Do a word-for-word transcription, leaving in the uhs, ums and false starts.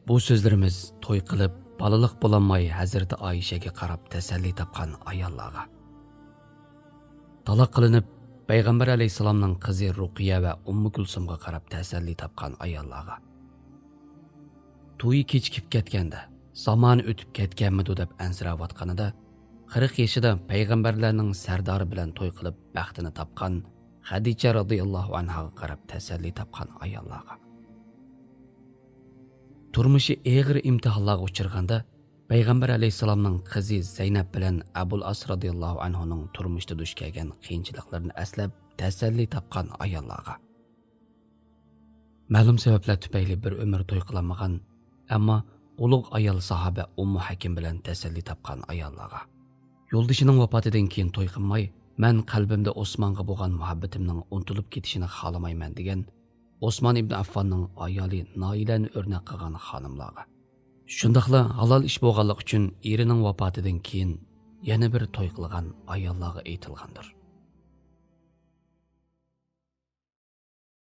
بۇ سۆزلىرىمىز توي قىلىپ، بالىلىق بولالماي ھەزرىتى ئائىشەگە قاراپ تەسەللى تاپقان ئاياللارغا، تالاق قىلىنىپ، پەيغەمبەر ئەلەيھىسسالامنىڭ قىزى رۇقىيە ۋە ئۇممۇ كۇلسۇمغا قاراپ تەسەللى تاپقان ئاياللارغا، تويى كېچىكىپ كەتكەندە، زامانى ئۆتۈپ كەتكەنمىدۇ دەپ ئەنسىرەۋاتقىنىدا، قىرىق يېشىدا پەيغەمبەرلەرنىڭ سەردارى بىلەن توي قىلىپ بەختىنى تاپقان خەدىچە رازىياللاھۇ ئەنھاغا قاراپ تەسەللى تاپقان ئاياللارغا، تۇرمۇشى ئېغىر ئىمتىھانلارغا ئۇچرىغاندا، پەيغەمبەر ئەلەيھىسسالامنىڭ قىزى زەينەپ بىلەن ئەبۇل ئاس رازىياللاھۇ ئەنھۇنىڭ تۇرمۇشتا دۇچ كەلگەن قىيىنچىلىقلىرىنى ئەسلەپ تەسەللى تاپقان ئاياللارغا، مەلۇم سەۋەبلەر تۈپەيلى بىر ئۆمۈر توي قىلالمىغان، ئەمما ئۇلۇغ ئايال ساھابە ئۇممۇ ھەكىم بىلەن تەسەللى تاپقان ئاياللارغا، يولدىشىنىڭ ۋاپاتىدىن كېيىن توي قىلماي، مەن قەلبىمدە ئوسمانغا بولغان مۇھەببىتىمنىڭ ئۇنتۇلۇپ كېتىشىنى خالىمايمەن دېگەن ئوسمان ئىبن ئەففاننىڭ ئايالى نائىلەنى ئۆرنەك قىلغان خانىملارغا، شۇنداقلا ھالال ئىش بولغانلىقى ئۈچۈن ئېرىنىڭ ۋاپاتىدىن كېيىن يەنە بىر توي قىلغان ئاياللارغا ئېيتىلغاندۇر.